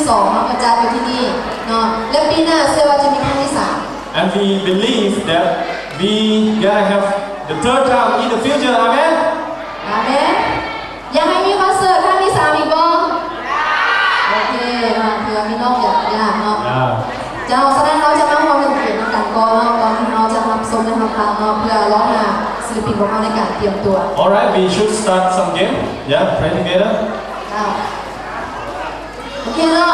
ສອງເນາະ ກະຈັດຢູ່ທີ່ນີ້ເນາະ ແລະ ປີໜ້າເຊື່ອວ່າຈະມີຄັ້ງທີສາມ. And we believe that we gonna have the third time in the future. Amen. ອາເມນ. ຢາກໃຫ້ມີຄອນເສີດຄັ້ງທີສາມອີກບໍ່? ໂອເຄ ເນາະ ເພື່ອພີ່ນ້ອງຢາກ ຢາກເນາະ. ເຈົ້າ ສະນັ້ນເຮົາຈະມາຮ່ວມຫຼິ້ນເກມນຳກັນກ່ອນເນາະ ກ່ອນທີ່ເຮົາຈະຮັບຊົມ ແລະ ຮັບຟັງເນາະ ເພື່ອລໍຖ້າສິລະປິນຂອງເຮົາໃນການຕຽມຕົວ. Alright, we should start some game. Yeah, play together. ເຈົ້າ ໂອເຄເນາະ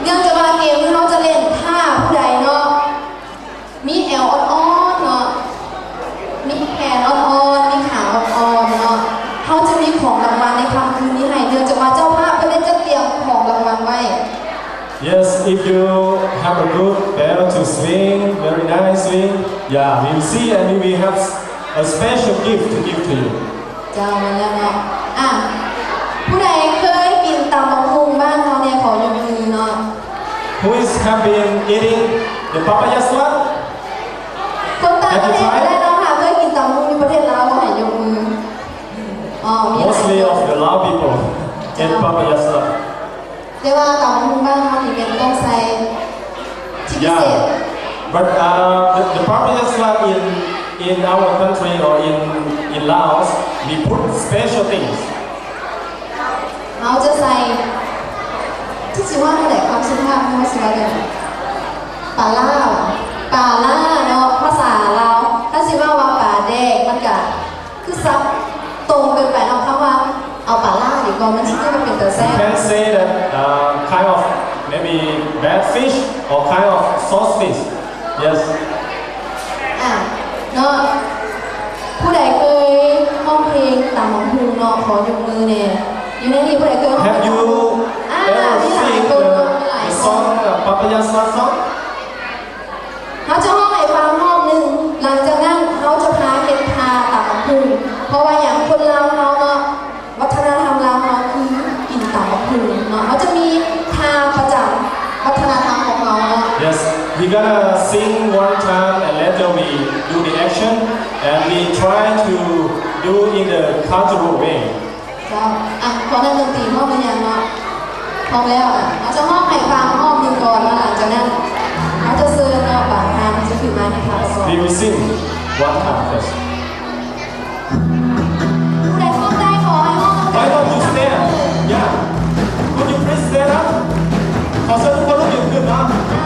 ເນື່ອງຈາກວ່າເກມທີ່ເຮົາຈະຫຼິ້ນ ຖ້າຜູ້ໃດເນາະ ມີແອວອ່ອນໆເນາະ ມີແຂນອ່ອນໆ ມີຂາອ່ອນໆເນາະ ເຮົາຈະມີຂອງລາງວັນໃນຄ່ຳຄືນນີ້ໃຫ້ ເນື່ອງຈາກວ່າເຈົ້າພາບເພິ່ນໄດ້ຈັດຕຽມຂອງລາງວັນໄວ້. Yes, if you have a good bell to swing, very nice swing, yeah, we will see and we will have a special gift to give to you. ເຈົ້າ ແມ່ນແລ້ວເນາະ. ອ່າ ຜູ້ໃດເຄີຍກິນຕຳບັກຫຸ່ງບ້ານເຮົາແດ່ ຂໍຍົກມືເນາະ. Who is have been eating the papaya salad? ຄົນຕ່າງປະເທດກໍໄດ້ເນາະ ຫາກເຄີຍກິນຕຳບັກຫຸ່ງຢູ່ປະເທດລາວ ຂໍໃຫ້ຍົກມື. ອໍ ມີຫຼາຍຄົນ. Mostly of the Lao people eat papaya salad. ແຕ່ວ່າຕຳບັກຫຸ່ງບ້ານເຮົານີ້ແມ່ນຕ້ອງໃສ່ທີ່ພິເສດ. Yeah, but, uh, the, the papaya salad in, in our country or in, in Laos, we put special things. ເຮົາຈະໃສ່ ຈະຊິວ່າແນວໃດຄຳສຸພາບ ເຮົາຊິວ່າແນວໃດ ປາລ້າ ປາລ້າເນາະ ພາສາລາວ ຖ້າຊິເວົ້າວ່າປາແດກ ມັນກະ ຄືສັບຕົງເກີນໄປເນາະ ຄຳວ່າເອົາປາລ້າດີກວ່າ ມັນຊິຄືບໍ່ເປັນຕາແຊບ. You can say that, uh, kind of maybe bad fish or kind of sauce fish. Yes. ອ່າ ເນາະ ຜູ້ໃດເຄີຍຮ້ອງເພງຕຳບັກຫຸ່ງເນາະ ຂໍຍົກມືແດ່. ຢູ່ໃນນີ້ຜູ້ໃດເຄີຍຮ້ອງເພງຕຳບັກຫຸ່ງ? Have you ever sing the, the song, uh, Papaya Salad song? ເຮົາຈະຮ້ອງໃຫ້ຟັງຮອບໜຶ່ງ ຫຼັງຈາກນັ້ນເຮົາຈະພາເຮັດທ່າຕຳບັກຫຸ່ງ ເພາະວ່າຫຍັງ ຄົນລາວເຮົາເນາະ ວັດທະນະທຳລາວເຮົາຄືກິນຕຳບັກຫຸ່ງເນາະ ເຮົາຈະມີທ່າປະຈຳວັດທະນະທຳຂອງເຮົາເນາະ. Yes, we gonna sing one time and later we do the action and we try to do in the cultural way. ເຈົ້າ ອ່ະ ຂໍນັກດົນຕີພ້ອມຫຼືຍັງເນາະ? ພ້ອມແລ້ວ ອ່ະ ເຮົາຈະຮ້ອງໃຫ້ຟັງຮອບໜຶ່ງກ່ອນເນາະ ຫຼັງຈາກນັ້ນເຮົາຈະເຊີນເນາະ ບາງທ່ານທີ່ຈະຂຶ້ນມາເຮັດທ່າປະກອບ. We will sing one time first. ຜູ້ໃດຮ້ອງໄດ້ ຂໍໃຫ້ຮ້ອງນຳກັນ. Why don't you stand? Yeah. Could you please stand up? ຂໍເຊີນທຸກຄົນລຸກຢືນຂຶ້ນເນາະ. ອ່າ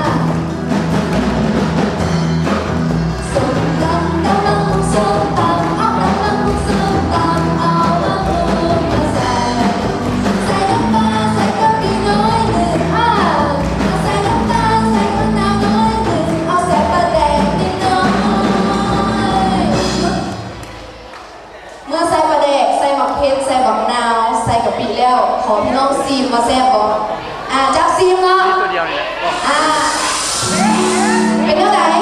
ສົ້ມຕຳ ຕຳບັກຫຸ່ງ ສົ້ມຕຳ ເອົາຕຳບັກຫຸ່ງ ສົ້ມຕຳ ເອົາບັກຫຸ່ງມາໃສ່ ໃສ່ນ້ຳປາ ໃສ່ກະປິໜ້ອຍໜຶ່ງ ອ່າ ໃສ່ນ້ຳຕານ ໃສ່ມະນາວໜ້ອຍໜຶ່ງ ເອົາໃສ່ປາແດກນິດໜ້ອຍ. ເມື່ອໃສ່ປາແດກ ໃສ່ໝາກເຜັດ ໃສ່ບັກນາວ ໃສ່ກະປິແລ້ວ ຂໍພີ່ນ້ອງຊີມວ່າແຊບບໍ່? ອ່າ ຈັບຊີມເນາະ. ອ່າ ເປັນແນວໃດ? ເຜັ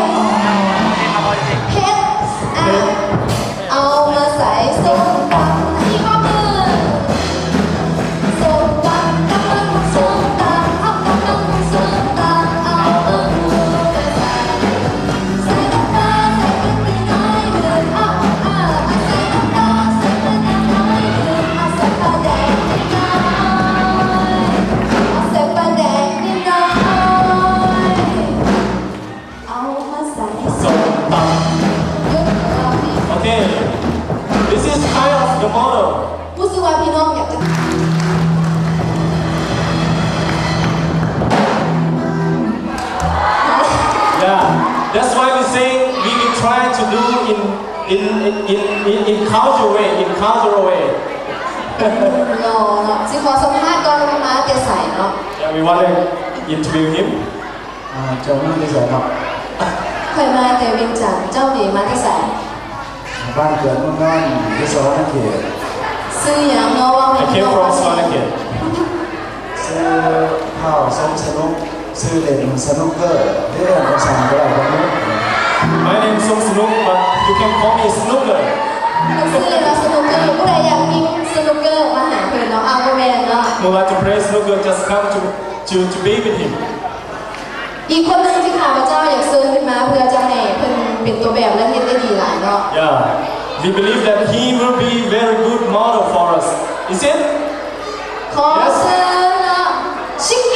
ດ. ອ່າ ເອົາມາໃສ່ສົ້ມຕຳ ອີກຮອບໜຶ່ງ. ສົ້ມຕຳ ຕຳບັກຫຸ່ງ ສົ້ມຕຳ ເອົາຕຳບັກຫຸ່ງ ສົ້ມຕຳ ເອົາບັກຫຸ່ງມາໃສ່ ໃສ່ນ້ຳປາ ໃສ່ກະປິໜ້ອຍໜຶ່ງ ເອົາ ເອົາ ເອົາ ໃສ່ນ້ຳຕານ ໃສ່ມະນາວໜ້ອຍໜຶ່ງ ເອົາໃສ່ປາແດກນິດໜ້ອຍ ເອົາໃສ່ປາແດກນິດໜ້ອຍ ເອົາມາໃສ່ສົ້ມຕຳ. ຢຸດ ໂອເຄ this is kind of the model. ຮູ້ສຶກວ່າພີ່ນ້ອງຢາກຈະ Yeah, that's why we say we will try to do in, in, in, in, in cultural way, in cultural way. ເປັນໜຸ່ມຫຼໍ່ເນາະ ຊິຂໍສຳພາດກ່ອນວ່າມາແຕ່ໃສເນາະ. Yeah, we wanna interview him. ອ່າ ເຈົ້າມາແຕ່ໃສເນາະ? ຂ້ອຍມາແຕ່ວຽງຈັນ. ເຈົ້າເດ ມາແຕ່ໃສ? ບ້ານເກີດເມືອງນອນ ຢູ່ສະຫວັນນະເຂດ. ຊື່ຫຍັງເນາະ? ເວົ້າໃຫ້ພີ່ນ້ອງຟັງແດ່. I came from Sawanakhet. ຊື່ທ້າວ ຊົງສະໜຸກ ຊື່ເລ່ນສະໜຸກເກີ ຫຼືເອີ້ນວ່າສັນກໍໄດ້ ບໍ່ຮູ້. My name is Song Sanuk, but you can call me Snooker. ເພິ່ນຊື່ເລ່ນວ່າສະໜຸກເກີ. ຜູ້ໃດຢາກຍິງສະໜຸກເກີມາຫາເພິ່ນເນາະ. ອ້າວ ບໍ່ແມ່ນເນາະ. Who like to play snooker, just come to, to, to be with him. ອີກຄົນໜຶ່ງທີ່ຂ້າພະເຈົ້າຢາກເຊີນຂຶ້ນມາ ເພື່ອຈະໃຫ້ເພິ່ນເປັນຕົວແບບ ແລະ ເຮັດໄດ້ດີຫຼາຍເນາະ. Yeah, we believe that he will be very good model for us. Is it? ຂໍເຊີນເນາະ ຊິກເກ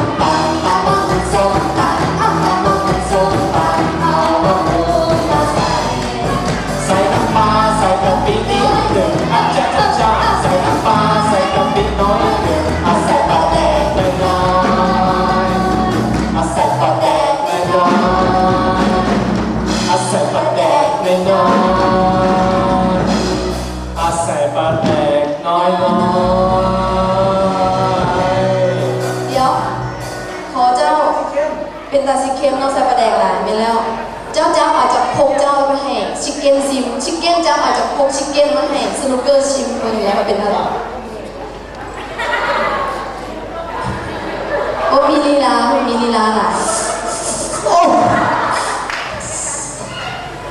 ຕຳປາແດກ ໃສ່ນ້ຳປາ ໃສ່ກະປິນິດໜຶ່ງ ອາຈາຈາຈາ ໃສ່ນ້ຳປາ ໃສ່ກະປິນ້ອຍໜຶ່ງ ອາ ໃສ່ປາແດກໜ້ອຍໆ ອາ ໃສ່ປາແດກນ້ອຍໆ ອາ ໃສ່ປາແດກນ້ອຍໆ ອາ ໃສ່ປາແດກນ້ອຍໆ. ດຽວ ຂໍເຈົ້າ ເປັນຕາຊິເຄັມເນາະ ໃສ່ປາແດກຫຼາຍ. ແມ່ນແລ້ວ ເຈົ້າຈັບເອົາຈາກຄົກເຈົ້າໄປໃຫ້ຊິກເກັນຊິມ ຊິກເກັນຈັບເອົາຈາກຄົກຊິກເກັນມາໃຫ້ສະນຸກເກີຊິມເບິ່ງ ແລ້ວວ່າເປັນແນວໃດ. ໂອ້ ມີລີລາ ມີລີລາຫຼາຍ. ໂອ້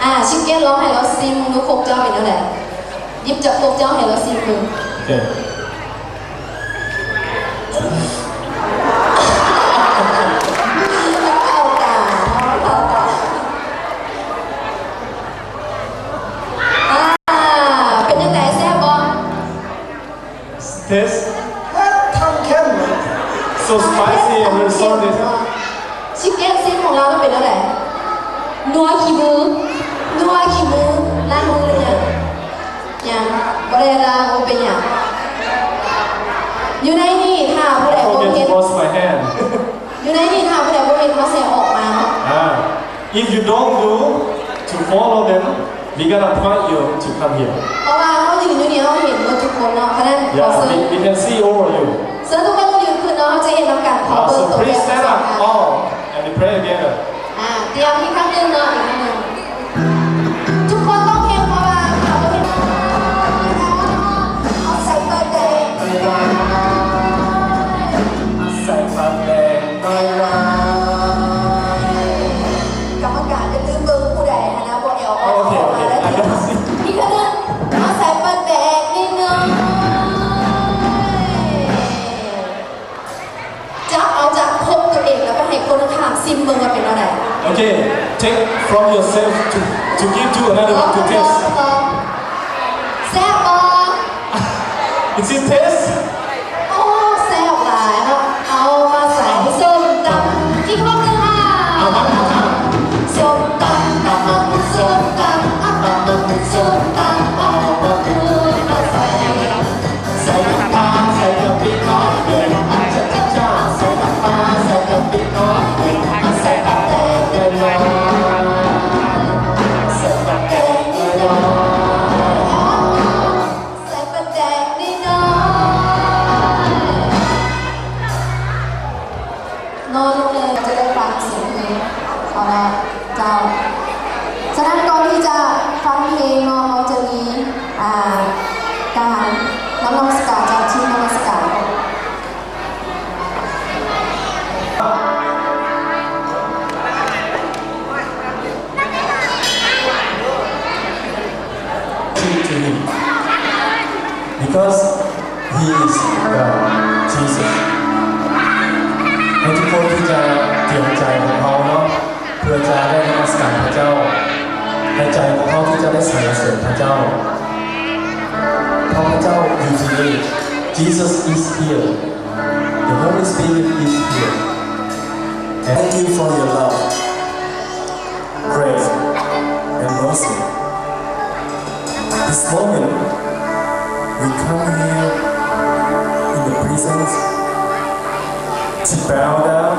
ອາ ຊິກເກັນລອງໃຫ້ລາວຊິມເບິ່ງດູ ຄົກເຈົ້າເປັນແນວໃດ. ຫຍິບຈາກຄົກເຈົ້າໃຫ້ລາວຊິມເບິ່ງ. ໂອເຄ ເຂົ້າຕາເນາະ ເຂົ້າຕາ. ອາ ເປັນຈັ່ງໃດ ແຊບບໍ່? Taste? ເຮັດທັງເຄັມ So spicy and very salty. ຊິກເກັນຊີສຂອງລາວມັນເປັນແນວໃດ? ນົວຂີ້ມື ນົວຂີ້ມື ລ້າງມືຫຼືຍັງ? ຍັງ ບໍ່ໄດ້ລ້າງ ບໍ່ເປັນຫຍັງ. ຢູ່ໃນນີ້ຖ້າຜູ້ໃດບໍ່ເຮັດ I forget to wash my hand. ຢູ່ໃນນີ້ຖ້າຜູ້ໃດບໍ່ເຮັດ ເຮົາຊິອອກມາເນາະ. Ah, if you don't do to follow them, we gonna point you to come here. ເພາະວ່າເຮົາຢືນຢູ່ນີ້ ເຮົາເຫັນໝົດທຸກຄົນເນາະ. ເພາະນັ້ນ Yeah, ຂໍເຊີນ we, we can see over you. ເຊີນທຸກຄົນຕ້ອງຢືນຂຶ້ນເນາະ ເຮົາຈະເຫັນນຳກັນ. ຂໍ Ah, ເບິ່ງ so ຕົວເປັນ please stand up all and pray together. ອາ ຕຽມອີກຄັ້ງໜຶ່ງເນາະ ອີກຄັ້ງໜຶ່ງ. ທຸກຄົນຕ້ອງເຮັດ ເພາະວ່າເຂົາເຮັດ ເອົາໃສ່ປາແດກ ໃສ່ປາແດກ ກຳມະການຢ່າລືມເບິ່ງຜູ້ໃດຫັ້ນນະ ບໍ່ແອວອອກ ໂອເຄ ໂອເຄ ອອກມາໄດ້. ອີກຄັ້ງໜຶ່ງ ເອົາໃສ່ປາແດກນິດໜຶ່ງ. ຈັບເອົາຈາກຄົກຕົວເອງ ແລ້ວກໍໃຫ້ຄົນຂ້າງໆຊິມເບິ່ງວ່າເປັນແນວໃດ. Okay, take from yourself to, to give to another one to taste. ແຊບບໍ່? Is it taste? ໂອ້ ແຊບຫຼາຍເນາະ. ເອົາມາໃສ່ ນອນລົງເລີຍ ຈະໄດ້ຟັງສຽງເພງ. ເອົາລະເຈົ້າ, ສະນັ້ນກ່ອນທີ່ຈະຟັງເພງເນາະ ເຮົາຈະມີ ອ່າ ການນະມັດສະການຈາກທີມນະມັດສະການ. To him, because he is God, Jesus. ໃຫ້ທຸກຄົນທີ່ຈະຕຽມໃຈຂອງເຮົາເນາະ ເພື່ອຈະໄດ້ນະມັດສະການພະເຈົ້າ, ໃຫ້ໃຈຂອງເຮົາທີ່ຈະໄດ້ສັນລະເສີນພະເຈົ້າ. ພະເຈົ້າຢູ່ທີ່ນີ້. Jesus is here. The Holy Spirit is here. Thank you for your love, grace, and mercy. This moment, we come here in the presence to bow down,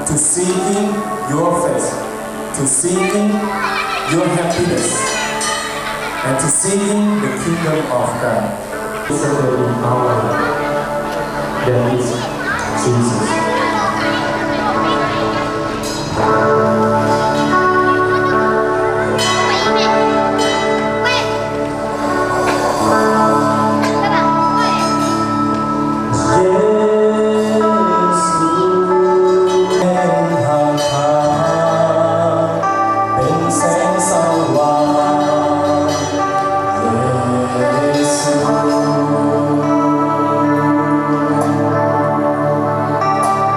to seeking your face, to seeking your happiness, and to seeking the kingdom of God. Is a very power that is Jesus. ເ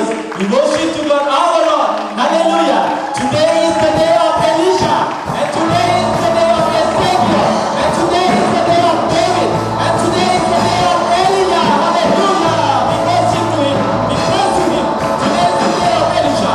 We worship to God our Lord. Hallelujah. Today is the day of Elisha. And today is the day of Ezekiel. And today is the day of David. And today is the day of Elijah. Hallelujah. We worship to him. We praise to him. Today is the day of Elisha.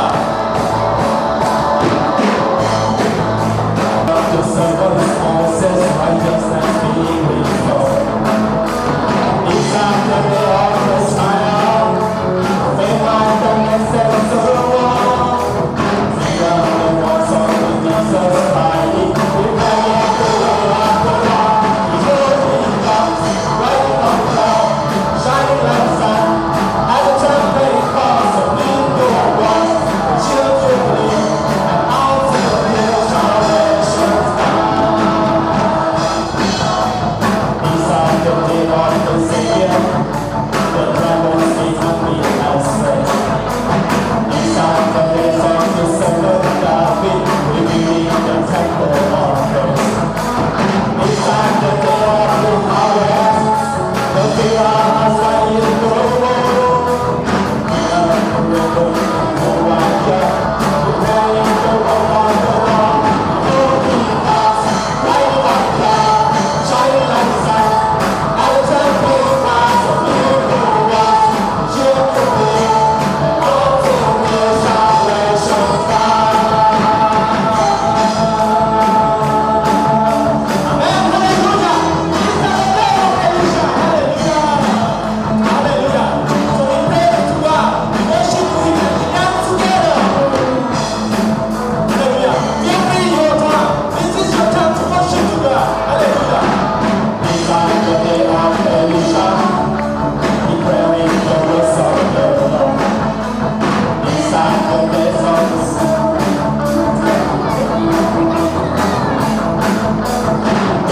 Hallelujah. So we praise to God. We worship to him and we dance together. Hallelujah. Feel free your time. This is your time to worship to God. Hallelujah. Declaring the works of the Lord. Inside the gates of the sun.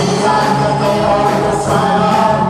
Inside the gate of the Zion.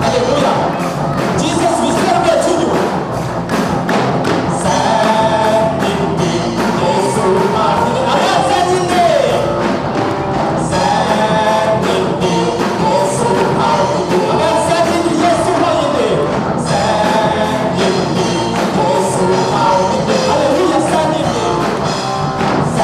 Hallelujah. Jesus, we celebrate you. ແສນຍິນດີ ເຢຊູມາທີ່ນີ້ ອາເມນ ແສນຍິນດີ ແສນຍິນດີ ເຢຊູເຮົາຍິນດີ ອາເມນ ແສນຍິນດີ ເຢຊູເຮົາຍິນດີ ແສນຍິນດີ ເຢຊູເຮົາຍິນດີ ຮາເລລູຢາ ແສນຍິນດີ. ແ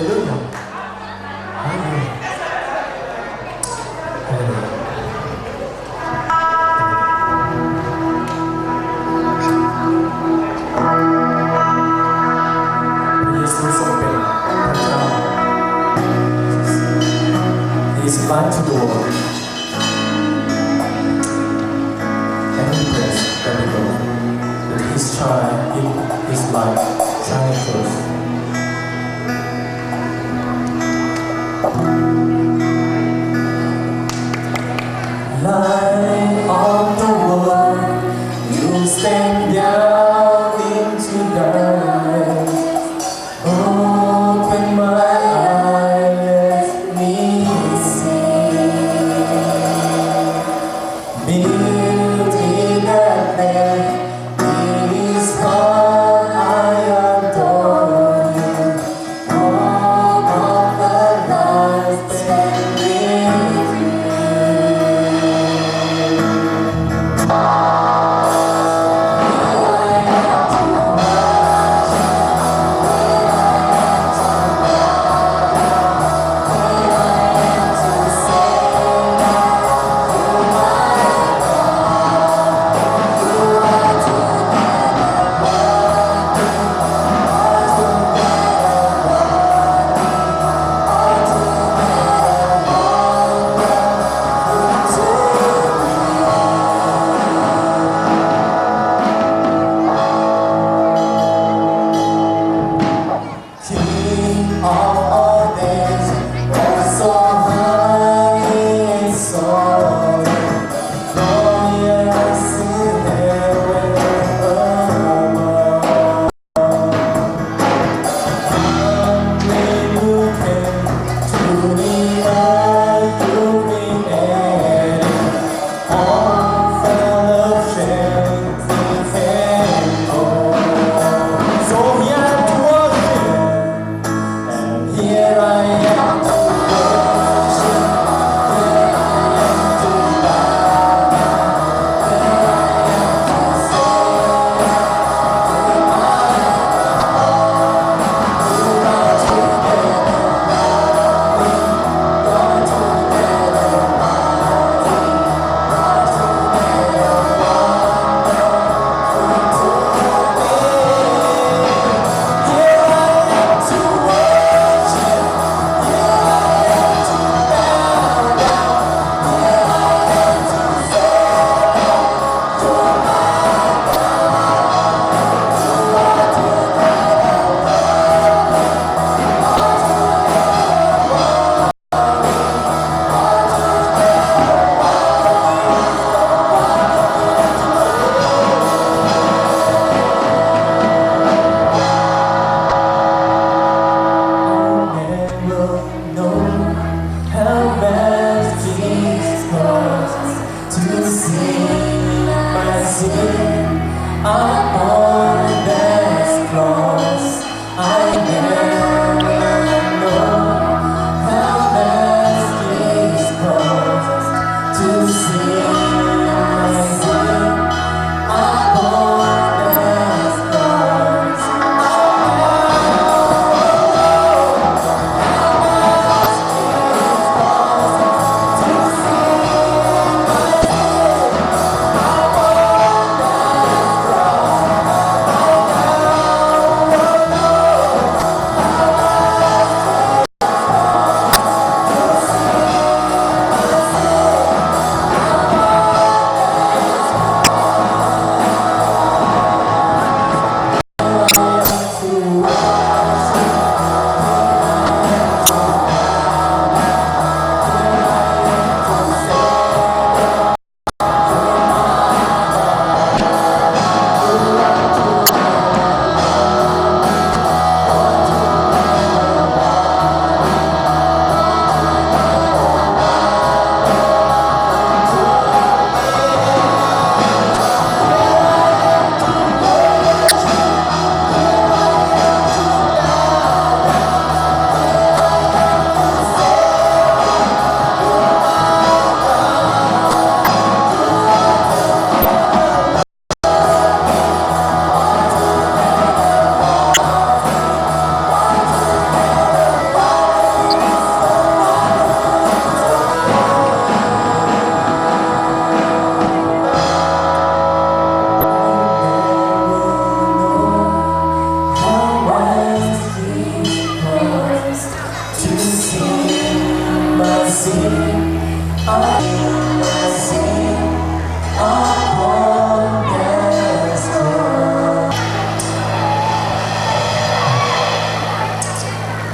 Hallelujah. Hallelujah. Hallelujah. ພຣະເຢຊູຊົງເປັນພຣະເຈົ້າ. He is light to the world. And we praise the Lord that His child in His life shine first. Light of the world, you stand down into darkness. Open my eyes, let me see.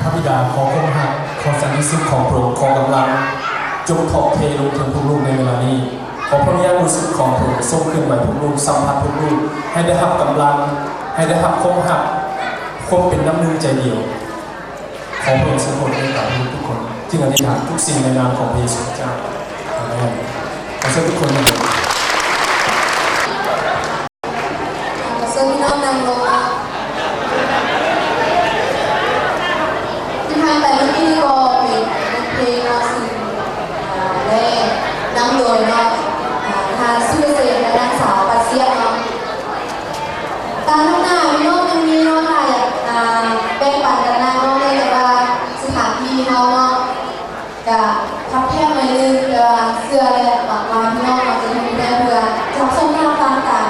ພະບິດາ ຂໍຄວາມຮັກ, ຂໍສັນຕິສຸກຂອງພະອົງ, ຂໍກຳລັງ ຈົ່ງຖ່າຍເທລົງເຖິງພວກລູກໃນເວລານີ້. ຂໍພະວິນຍານບໍລິສຸດຂອງພະອົງຊົງເຄື່ອນໄຫວພວກລູກ, ສຳຜັດພວກລູກ, ໃຫ້ໄດ້ຮັບກຳລັງ, ໃຫ້ໄດ້ຮັບຄວາມຮັກ, ຄວາມເປັນນ້ຳໜຶ່ງໃຈດຽວ. ຂໍພະອົງຊົງໂປດເມດຕາລູກທຸກຄົນ. ຈຶ່ງອະທິຖານທຸກສິ່ງໃນນາມຂອງພະເຢຊູຄຣິສຕເຈົ້າ. ອາເມນ. ຂໍເຊີນທຸກຄົນ. ຂໍເຊີນພີ່ນ້ອງນັ່ງລົງເນາະ. ທີ່ຜ່ານໄປເມື່ອກີ້ນີ້ກໍເປັນບົດເພງເນາະ ຊຶ່ງ ອ່າ ໄດ້ນຳໂດຍເນາະ ອ່າ ທ່ານສຸກະເສນ ແລະ ນາງສາວ ປັດຊຽກ ເນາະ. ຕາມໜ້າພີ່ນ້ອງຍັງມີເນາະ ຖ້າຢາກ ອ່າ ແບ່ງປັນກັນນະເນາະ ເນື່ອງຈາກວ່າສະຖານທີ່ເຮົາເນາະ ກະຄັບແຄບໜ້ອຍໜຶ່ງ, ແຕ່ວ່າເຊື່ອ ແລະ ຫວັງວ່າພີ່ນ້ອງເນາະຈະເຮັດໃຫ້ເພື່ອຮັບຊົມຮັບຟັງກັນ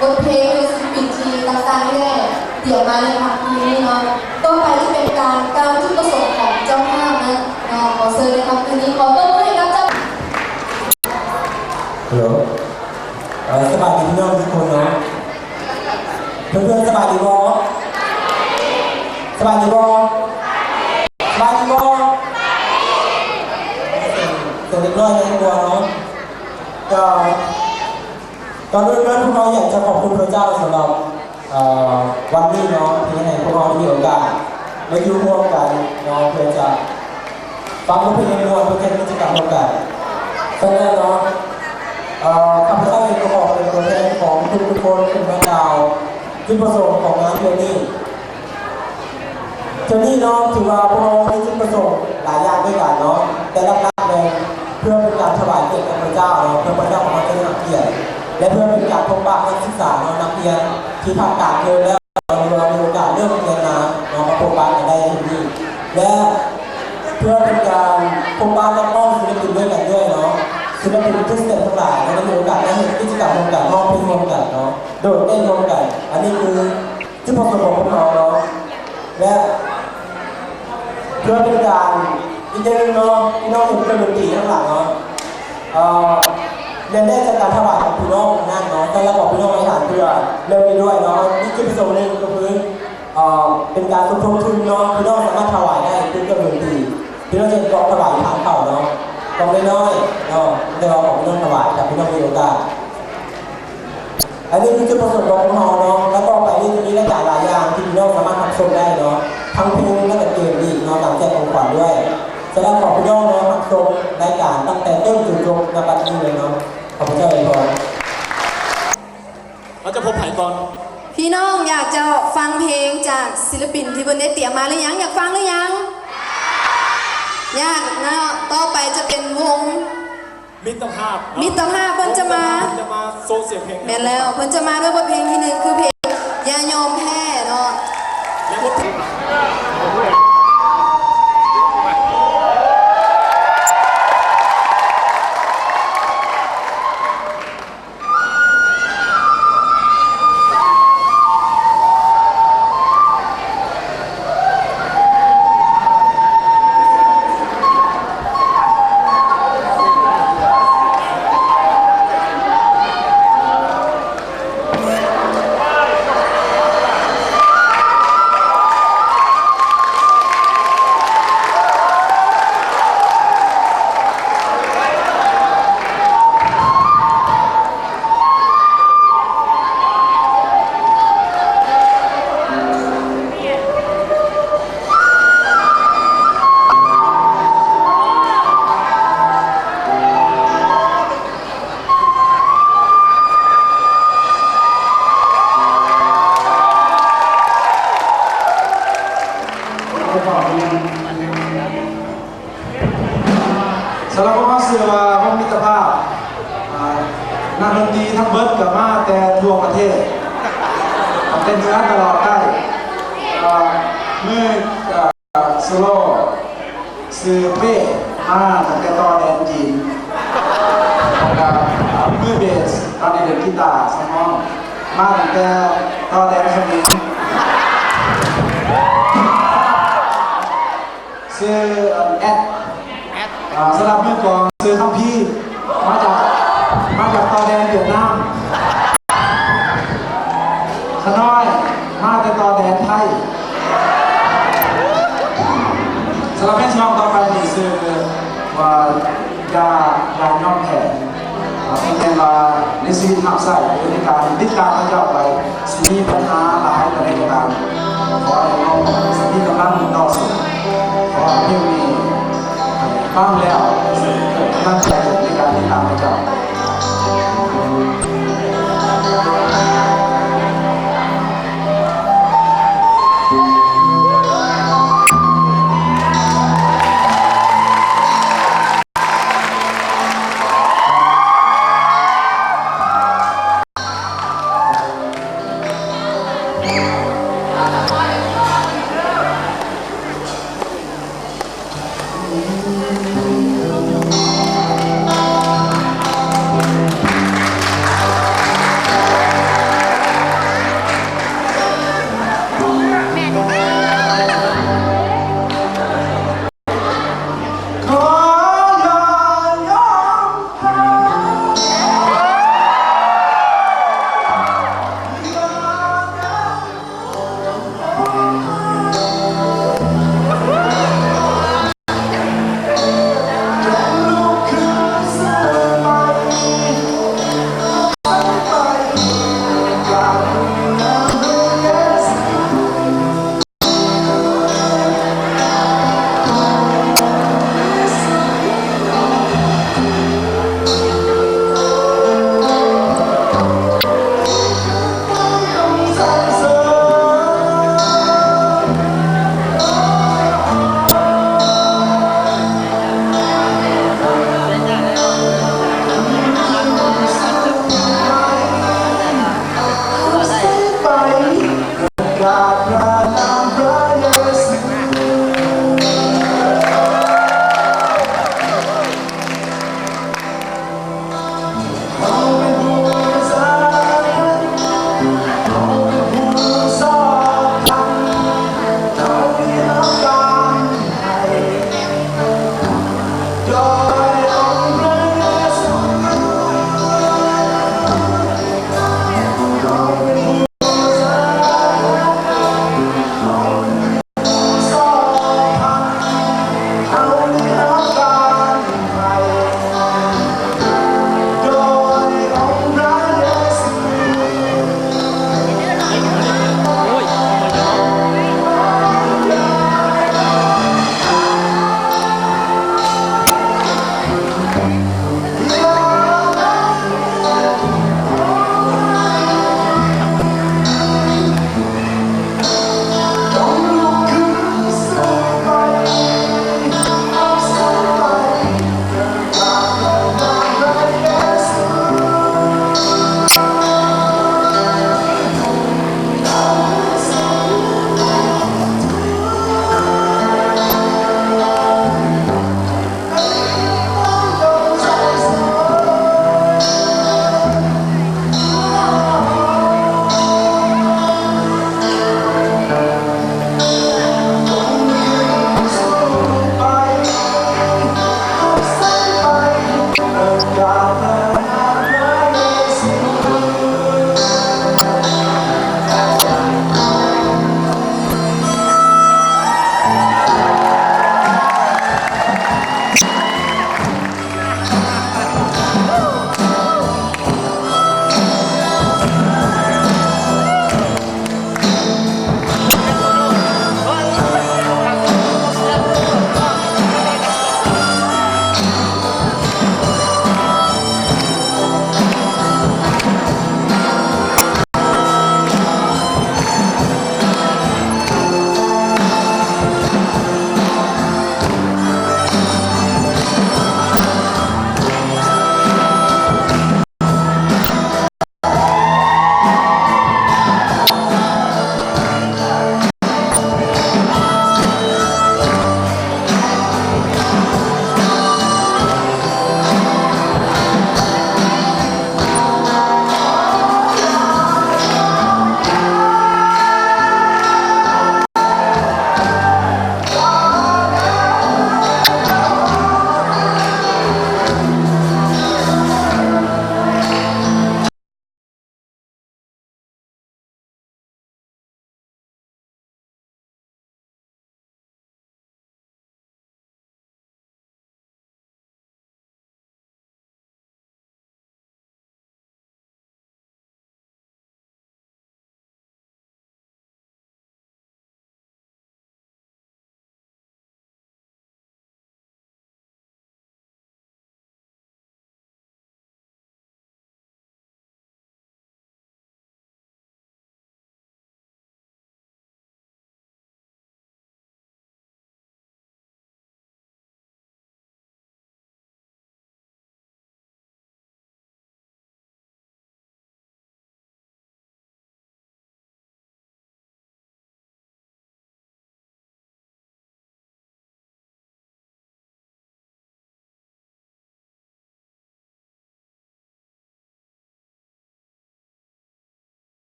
ບົດເພງ ຫຼື ສິລະປິນທີ່ຕ່າງໆ ທີ່ໄດ້ຕຽມມາໃນຄ່ຳຄືນນີ້ເນາະ. ຕໍ່ໄປຈະເປັນການກ່າວຈຸດປະສົງຂອງເຈົ້າພາບນະເນາະ. ຂໍເຊີນໃນຄ່ຳຄືນນີ້ ຂໍຕົບມືໃຫ້ກັບເຈົ້າ ຮັລໂຫຼ ເອີ ສະບາຍດີພີ່ນ້ອງທຸກຄົນເນາະ. ເພື່ອນໆ ສະບາຍດີບໍ່? ສະບາຍດີບໍ່? ສະບາຍດີບໍ່? ສຽງເດັກນ້ອຍຍັງບໍ່ເນາະ. ກໍ ກ່ອນອື່ນເນາະ ພວກເຮົາຢາກຈະຂອບຄຸນພະເຈົ້າສຳລັບ ເອີ ວັນນີ້ເນາະ ທີ່ໃຫ້ພວກເຮົາໄດ້ມີໂອກາດມາຢູ່ຮ່ວມກັນເນາະ ເພື່ອຈະຟັງເພງມ່ວນໆ ເພື່ອເຮັດກິດຈະກຳຮ່ວມກັນ. ສະນັ້ນເນາະ ເອີ ຂ້າພະເຈົ້າເອງກໍຂໍເປັນຕົວແທນຂອງທຸກໆຄົນ ເປັນບັນດາຈຸດປະສົງຂອງງານເທື່ອນີ້. ເທື່ອນີ້ເນາະ ຖືວ່າພວກເຮົາມີຈຸດປະສົງຫຼາຍຢ່າງດ້ວຍກັນເນາະ, ແຕ່ຫຼັກໆແມ່ນເພື່ອເປັນການຖວາຍກຽດແດ່ພະເຈົ້າເນາະ, ເພື່ອພະເຈົ້າຂອງເຮົາຈະໄດ້ຮັບກຽດ ແລະ ເພື່ອເປັນການພົບປະນັກສຶກສາເນາະ, ນັກຮຽນທີ່ພັກການເທີມແລ້ວ ຫຼືວ່າມີໂອກາສເລີ່ມຮຽນມາເນາະ, ມາພົບປະກັນໄດ້ທີ່ນີ້ ແລະ ເພື່ອເປັນການພົບປະນັກຮ້ອງສິລະປິນດ້ວຍກັນດ້ວຍເນາະ, ສິລະປິນທຸກສະເຕັບທັງຫຼາຍເນາະ ໄດ້ມີໂອກາດໄດ້ເຮັດກິດຈະກຳຮ່ວມກັນ, ຮ້ອງເພງຮ່ວມກັນເນາະ, ໂດດເຕັ້ນຮ່ວມກັນ. ອັນນີ້ຄື ຈຸດປະສົງຂອງພວກເຮົາເນາະ ແລະ ເພື່ອເປັນການ ອີກຢ່າງໜຶ່ງເນາະ ພີ່ນ້ອງເຫັນເຄື່ອງດົນຕີຂ້າງຫຼັງເນາະ ເອີ ແລະ ໄດ້ຈາກການຖວາຍຂອງພີ່ນ້ອງນັ້ນເນາະ, ແຕ່ລະຂອງພີ່ນ້ອງອະທິຖານເພື່ອເລື່ອງນີ້ດ້ວຍເນາະ. ອີກຈຸດປະສົງໜຶ່ງກໍຄື ເອີ ເປັນການສົມທົບທຶນເນາະ, ພີ່ນ້ອງສາມາດຖວາຍໄດ້ເປັນເຄື່ອງດົນຕີ, ພີ່ນ້ອງຈະເຮັດກອງຖວາຍທາງເຂົ້າເນາະ, ກອງນ້ອຍໆເນາະ, ແຕ່ວ່າຂອງພີ່ນ້ອງຖວາຍ ຖ້າພີ່ນ້ອງມີໂອກາດ. ອັນນີ້ຄືຈຸດປະສົງຂອງພວກເຮົາເນາະ, ແລະ ຕໍ່ໄປນີ້ຈະມີລາຍການຫຼາຍຢ່າງທີ່ພີ່ນ້ອງສາມາດຮັບຊົມໄດ້ເນາະ, ທັງເພງ ແລະ ກະເກມອີກເນາະ, ການແຈກຂອງຂວັນດ້ວຍ. ສະນັ້ນ ຂໍພີ່ນ້ອງເນາະ ຮັບຊົມລາຍການຕັ້ງແຕ່ຕົ້ນຈົນຈົບ ນະບັດນີ້ເລີຍເນາະ. ຂໍພະເຈົ້າອວຍພອນ. ເຮົາຈະພົບໃຜກ່ອນ? ພີ່ນ້ອງຢາກຈະຟັງເພງຈາກສິລະປິນທີ່ເພິ່ນໄດ້ຕຽມມາຫຼືຍັງ? ຢາກຟັງຫຼືຍັງ? ຢາກເນາະ. ຕໍ່ໄປຈະເປັນວົງ ມິດຕະພາບເນາະ ມິດຕະພາບ ເພິ່ນຈະມາ ເພິ່ນຈະມາໂຊສຽງເພງ ແມ່ນແລ້ວ ເພິ່ນຈະມາດ້ວຍບົດເພງທີໜຶ່ງ ຄືເພງຢ່າຍອມແພ້ເນາະ ແລະ ບົດເພງສຳລັບພວກເຮົາເຊື່ອວ່າວົງມິດຕະພາບ ອ່າ ນັກດົນຕີທັງເບິດກໍມາແຕ່ທົ່ວປະເທດ ເປັນເໜືອຕະຫຼອດໃຕ້ ອ່າ ມື້ ອ່າ ໂຊໂລ ຊື່ເປ້ ມາຕັ້ງແຕ່ຕໍ່ແດນຈີນ ແລ້ວກໍ ອ່າ ມືເບສ ຕອນນີ້ເປັນກີຕາສຳຮອງ ມາຕັ້ງແຕ່ຕໍ່ແດນຂະເໝນ ຊື່ ແອັດ ອ່າ ສຳລັບມືກອງຊື່ຄຳພີ ມາຈາກ ມາຈາກຕໍ່ແດນຫວຽດນາມ. ຂະນ້ອຍ ມາແຕ່ຕໍ່ແດນໄທ. ສຳລັບແມ່ນຊ່ອງຕໍ່ໄປນີ້ຊື່ວ່າ ຢ່າ ຢ່າຍອມແພ້. ເພາະແມ່ນວ່າໃນຊີວິດຮັບໃຊ້ ຫຼືໃນການຕິດຕາມພະເຈົ້າໄປ ຊິມີບັນຫາຫຼາຍປານໃດກໍຕາມ ຂໍໃຫ້ເຮົາມີກຳລັງຕໍ່ສູ້. ຂໍໃຫ້ເພງນີ້ຟັງແລ້ວເກີດກຳລັງໃຈໃນການຕິດຕາມພະເຈົ້າ.